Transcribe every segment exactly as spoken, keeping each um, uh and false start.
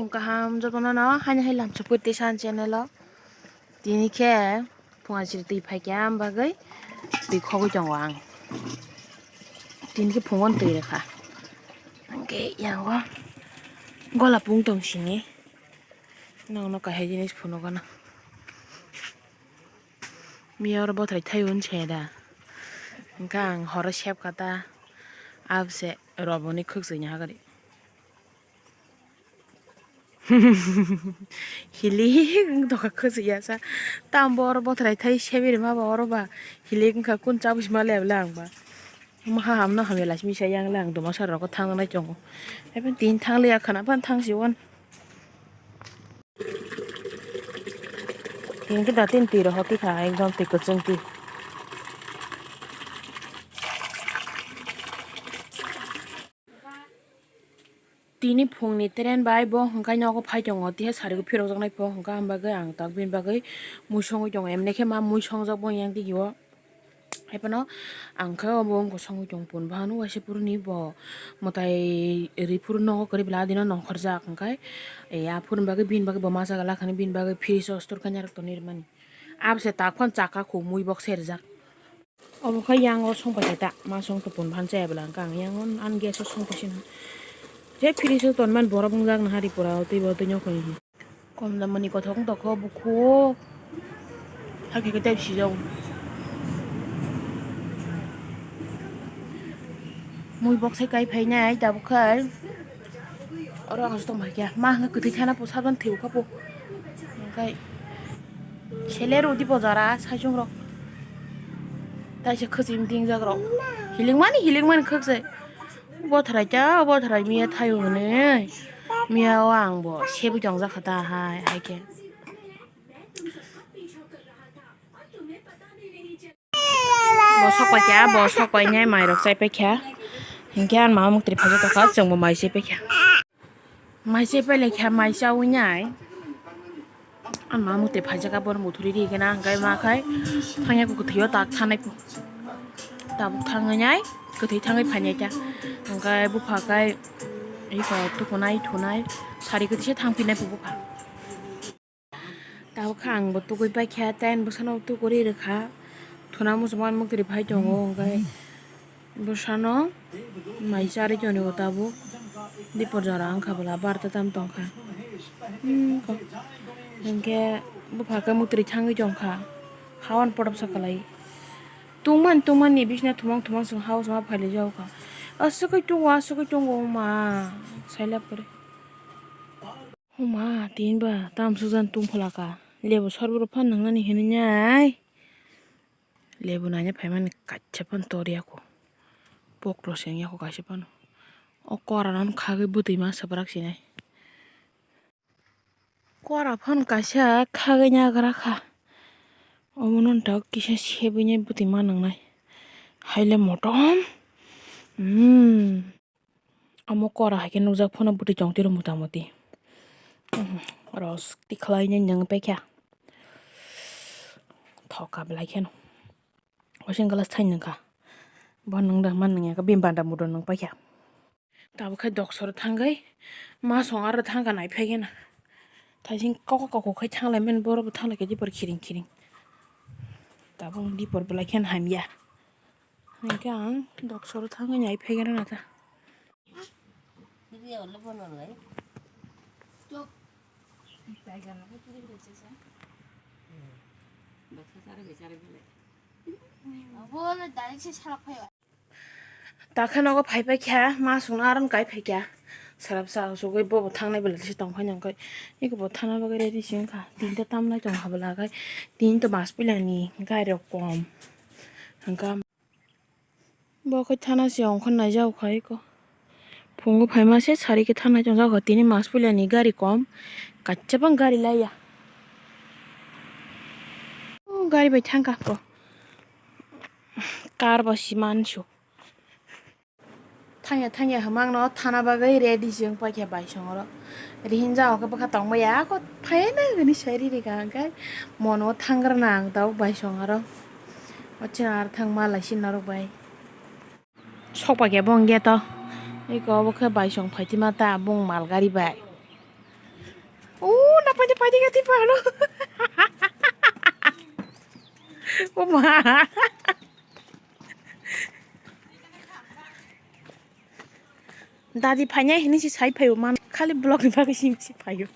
Kaham jotono no haino hai lamsok pui twi san channel o. Tini khe phunga chiri twi phaikha, am bagwi twi khogwi tongo ang. Tini khe phungo twi rwkha. Hwnkhe yango gola pung tong sini. Nokno kahai jinis phunukgo no. Miya oro bothai thaiwi se da. Hwnkhe ang horo sep kha ta. Abse roboni khwk chwini hagari. Hilik wng tongkha khwchwiyasa. Tambo oro bothrai thai sebi rwma ba oro ba hilik wngkha, kun chabwi sima le abla ang ba. Maha hamno hamya lachimi sa yang le ang duma sara rokho thang nai tongo. Ebo tin thang liya khana phan thang si wan. Tin khe da tin twi rokho tikha ekdom twi kwchwng twi. Tini phungni train bai bo hwnkhe nogo phai tongo, tiha sari phirokjaknai pho hwnkha, am bagwi ang tak bini bagwi mui songwi tongo, emni khe ma mui songjak bo yang tigi o. Haiphano ang khe obo wngkha songwi tong pun, bahano waisa phuruni bo mwtai ri phuru nogo kwrwi bwla adino nongkhorjak hwnkhe, aphuruni bagwi bini bagwi bo ma jaga lakhani bini bagwi fridge o store kanya rok tonwi rwmani. Abse tak phano chakha khu mui bok serjak. Omo khe yang o song paisa ta, ma song topon phan chaya bwla hwnkha ang yang o ani gas o song paisa no. Je fridge o tonmani borok wngjak naha ri pura o twi bo twi nokni. Kom da mani kothok wng tokho bukhuk. Hakhe khe tei sijak. Mui bok sai kai phainai tabuk khai. Oro ang tong bai kha. Ma hwnkhe kwthwi thana po sabjani thwi kha po. Hwnkhe sele rw di bojara saichung rok. Taisa khwchim tingjak rok. Hilikmani hilikmani khwk se. Bothrai cha bothrai miya thaio hwnwi. Miya o ang bo sebwi tongjak kha ta hai hai khe. Bo sok pai kha, bo sok pai nai mai rok chai pai kha. Hinkhe ang mama mukti phai tongkha, chwng bo mai chai pai kha. Mai chai pai lai kha, mai chaui nai. Ang mama mukti phai jak, borok muthuri ri gana, hinkhe ma khai thangya kwthwi o tak thanai. Tabuk thangwi nai, kwthwi thangwi phai nai kha. Hinkhe bupha khai iko tukunai thunai, sari kwthwi se thang phinai bupha. Tabuk khe ang bo tugui paikha, tei ani bwsano tuguri rwkha. Thuna muchungma mukti phai tongo, hwnkhe bwsano mai charwi tonwi tabuk. Dipor jora wngkha bwla, barta tam tongkha. Hmm, ko-, hwnkhe bupha khe mukti thangwi tongkha. Hawan potop sa kwlai. Tungmani, tungmani bisina thumang thumang chwng hao chwng phailai jao kha. Aswk khe tungo, aswk khe tungo, ma. Saila pore. Huma, tin ba, tam sujak tungphla ka. Lebu sorboro phan nangnani hinwi nai. Lebu naina phaimani kaisa phan toriya ko. Poklo sengya ko kaisa phano. O kora no khagwi bwtwi ma swprak sinai. Kora phano kaisa khagwi nagra kha. Omono tok kisa sebwi nai bwtwi ma nangnai. Haile motom. Hmm. Omo kora hai khe nukjak phano bwtwi tong tiro mota moti. Ros tikhlai nai nang paikha. Thoka belai kheno. Wasing glass thai nangkha. Bo nung da man nangya kha bini banda mudo nung paikha. Tabuk khai doksoro thangwi ma song aro thangkha nai phaikhe na. Thaising koko koko khai thanglai mani borok bo thanglai khe dipor khiring khiring. Tabuk dipor belai kheno hamya. Hinkhe ang doksoro thangwi nai phaikhe na ta. Takhe nogo phai paikha, ma songno aron kai phaikha. Sarap sa sugui bo bo thangnai belai se tong phai nang kai. Eko bo thana bagwi ready se wngkha. Tinta tamnai tong habla kai. Tin to mas pilani gari rok kom. Hwnkha. Bo khe thana se ongkhor naijak kha eko. Phungo phaima se sari khe thanai tongjak kha. Tini mas puilani gari kom. Kaisa bang gari laiya. O gari bai thangkha ko. Car bo siman su. Thangya thangya hwmang no thana bagwi ready se wng paikha bai songoro. Rihinjak khe bwkha tongmaya ako phaina hwnwi sai riri ka hwnkhe mono thangrwna ang tabuk bai songoro. O chwng ar thang malai si norok bai. Sok paikha bo hwnkhe to. Eko obo khe bai song phaima ta bung mal gari bai. O, na paide paide gati palo. O ma. Dadi phainai hini si sai phaio man khali vlog ni bagwi si si phaio.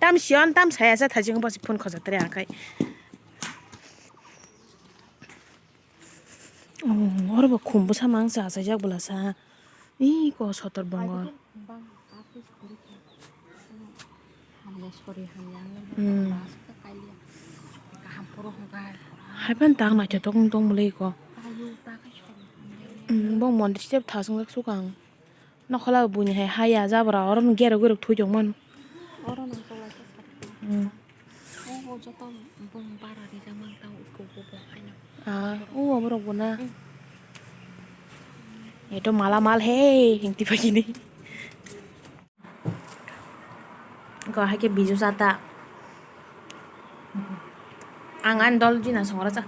Tam sion tam saya sa thajing bo si phone khoja tere akai. Oh, oro bo khum bwsa mang cha cha jak bwla sa. Ih, ko sotor bongo. Hmm. Haipan tak naithotok wng tong bwlwi ko. Hmm, bo mondir step thasung jak sukang. Nokhola buini hai haya jabra oro no gerok gerok thui tong mano. Oro nang tong lai khe sari. Hmm. Obo joto bung bara rijak mang tang uko bo bo haino. Ah, o borok bo na. Hmm. Eto mala mal he hingti pagini. Ko hai khe biju chata. Ang ani dol jina songra cha.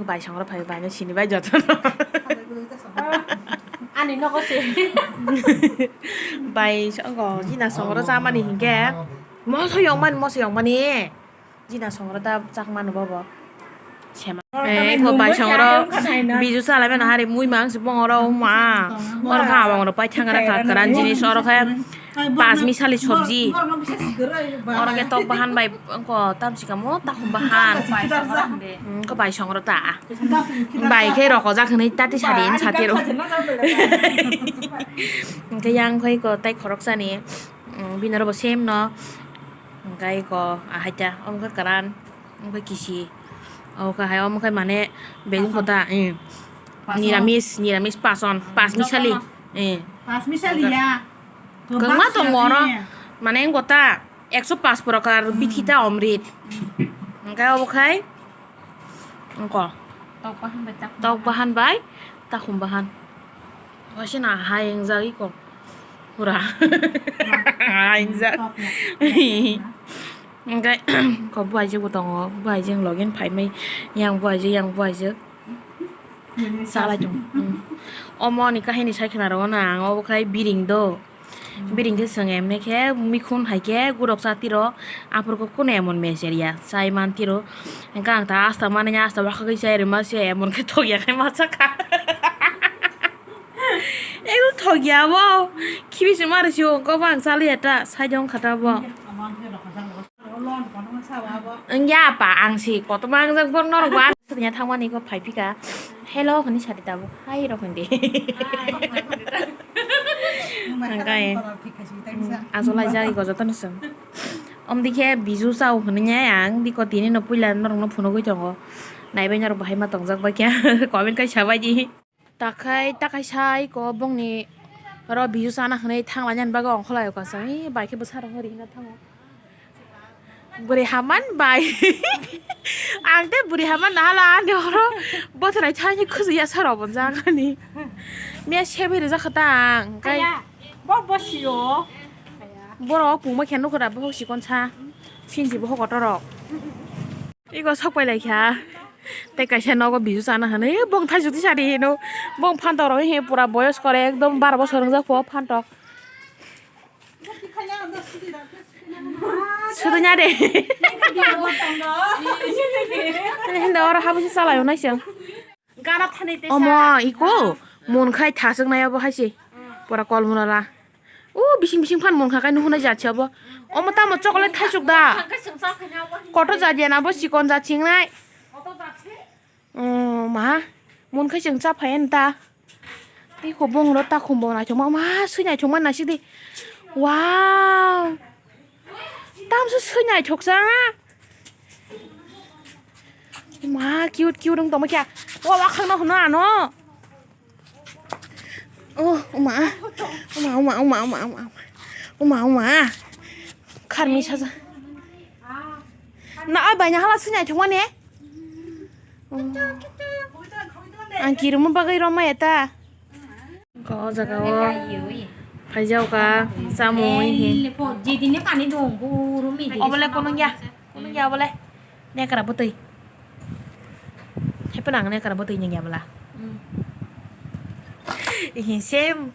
Bai songra phai bai no sini bai joto. Ani nogo se. Bai songo jina songra cha mani hinkhe. Moso yong mani moso yong mani. Jina songra ta chak mano bobo. Sema. Eh, ko bai songra biju chalai mano hari mui mang se bongora o ma. Oro kha abang ro pai thang ra kha karan jinis oro khe. Pas misali sobji. Oro khe tok bahan bai ko tam sikamo takhum bahan. Hmm, ko bai songra ta. Bai khe roko jak hinui tati sadi in satiro. Hingke yang khoi ko tai khorok sani. Hmm, bini oro bo same no. Hingke ko ahai ta. Omo khe karan. Omo khe kisi. Omo khe hai omo khe mane begun kota. Eh. Niramis, niramis pason. Pas misali. Eh. Pas misali ya. Kwbangma tongo oro. Mane wng kota ekso pas prokar bithi ta omrit. Hingke obo khai wngko. Tok bahan bai takhum bahan. Tok bahan bai takhum bahan. Waisa na hai wngjak iko. Pura. Hai wngjak. Hingke ko buaijwk bo tongo. Buaijwk login phaimai. Yang buaijwk, yang buaijwk. Salai tong. Hmm. Omo ni kahini sai khna rogo na ang obo khai biring do. Biring khe swng emne khe mikhun hai khe gurok cha tiro aphuru khe kunu emon mecher ya chai man tiro. Hingke ang ta asta mani ya asta wakhagwi chai rwma se emon khe thok ya khai ma cha kha. Ego thok ya bo khibi se mari se o ko bang chali ya ta sai jong kha ta bo. Wngya apa ang si kotorma wngjak borok norok bo ang thangmani kok phai phika hello hwnwi sadi tabuk hai rok hwndi. Hwnkhe achuk laijak iko jotono chwng omdikhe biju chao hwnwi ang biko tini no puila norokno phunugwi tongo naibai norok bahai ma tongjak bai khe comment kaisa bai di. Takhai, takhai sai ko bongni oro biju chana hwnwi thanglainani bagwi ongkhorlaio kaisa. Ee, bai khe bwsarokno rihina thango. Bwrwi haman bai. Ang tei bwrwi haman nahala ani oro bothrai thaini khwjwi yasarok bonjak ani. Miya sebai rijak kha ta ang, kai. Kaya, bo bosio. Borok pungma khe nukho da, bohok sikon sa. Sinji bohok kotorok. Iko sok pai lai kha. Tei kaisa nogo biju chana hwnwi, "Bong thaichuk tisa di," hino. Bong phantok rok he pura boyos kore, ekdom baro bosor wngjak pho phantok. Sudu nya de. Hinda oro habusi chalai o naising. Omo iko mun khai thaswk nai obo hai se. Pura kol muna la. O bising bising phan mun kha kai nuhuna jat se obo. Omo tamo chocolate thaichuk da. Kotor jat ya na bo sikon jat singnai. O ma mun khai chwng cha phai ani ta. Tei hubung ro ta khum bo naithok ma ma swi naithok ma nasi di. Wow. Tamso swi naithok cha. Ma cute cute wng tongma kya. Wa wa khang no hwno ano. Oh, uma. Uma, uma, uma, uma, uma. Uma, uma. Kharmi saja. Na ai bai na hala swi naithok ma ne. Ang kirimo bagwi roma eta. Ko o jaga o phaijao ka chamui hi. Obole kunung ya, kunung ya obole. Nekra bwtwi. Hai phano ang nekra bwtwi nung ya bwla. Ihi same.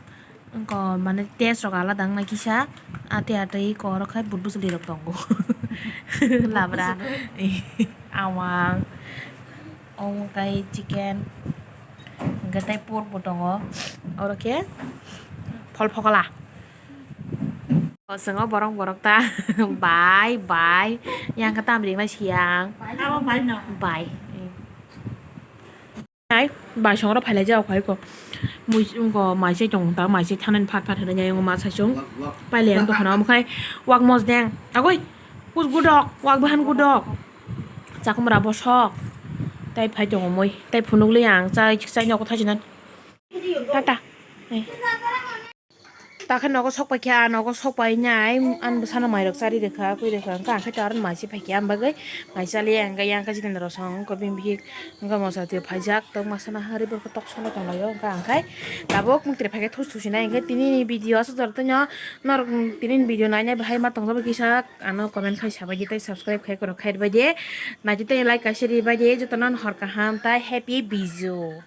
Wngkha mane taste rok alada wngna kisa, atwi atwi kok rok khai but bwchwlwi rok tongo. Labra, awang, omo kai chicken, hwnkhe tei pork bo tongo, oro khe phol phokla. O chwng o borok borok ta bai bai yang khe tam ringna siyang. Abo bai no. Bai. Ai, bai songro phailai jao khai ko. Mui ko mai se tong ta, mai se thanan phat phat hwnwi nai ma sai sung. Paile ang dokhana omo khai wak mos deng. Agoi, kus gudok, wak bahan gudok. Chakumra bosok. Tai phai tongo mui, tai phunuk li ang chai chai nogo thajina. Tata. Takhe nogo sok paikha, nogo sok painai, ani bwsano mairok chari rwkha, kwi rwkha, wngkha, ang khe to aro mai se phaikha, ang bagwi mai chaliya, wngkha, yang khe jitendra rosong, wngkha, bini bihik, wngkha, mosa twi phaijak, tok masana harwi, borok tok solo tonglaio, wngkha, ang khai tabuk muktre phaikhe thus thusinai, wngkha, tini ni video aswk jora tongno, norok tini ni video nainai bahai ma tongjak bai kisa, ano comment khai sabaidi, tei subscribe khai korok khai rwbaidi, naitwi tei like kaisa rwbaidi, jotono hor kaham, tei happy Bizu.